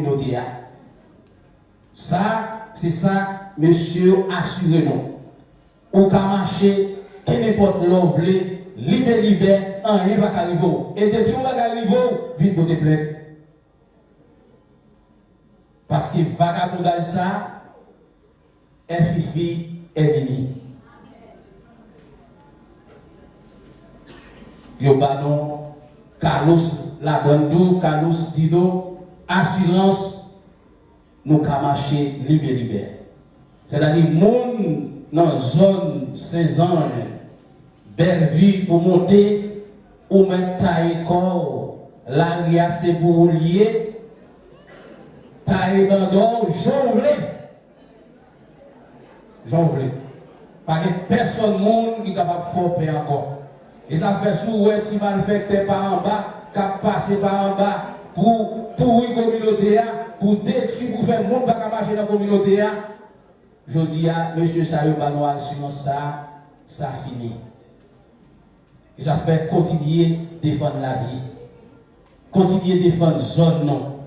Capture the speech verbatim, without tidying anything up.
kominote a. Sa, se sa mesye yo asire nou. Ou ka mache kenenpòt lè w vle, libe libè, anyen pa ka rive w. E depi yon bagay rive w, vin pote plent. Paske vagabondaj sa, è fifi, è mimi. Yo ba nou Carlos ladann tou, Carlos di nou asirans nou ka mache libe libè. Sètadi moun nan zòn Senzanj, Bèlvi ou monte, ou mèt taye kò w, lari a se pou ou l ye, taye banda w jan w vle. Jan w vle. Pa gen pèsonn moun ki kapab fè w pè ankò. E sa fè si w wè ti malfèktè pa anba k ap pase pa anba pou pouri kominote a, pou detwi, pou fè moun pa ka mache nan kominote a, jodi a, mesye sa yo ba nou asirans sa, sa fini. E sa fè kontinye defann lavi. Kontinye defann zòn nou.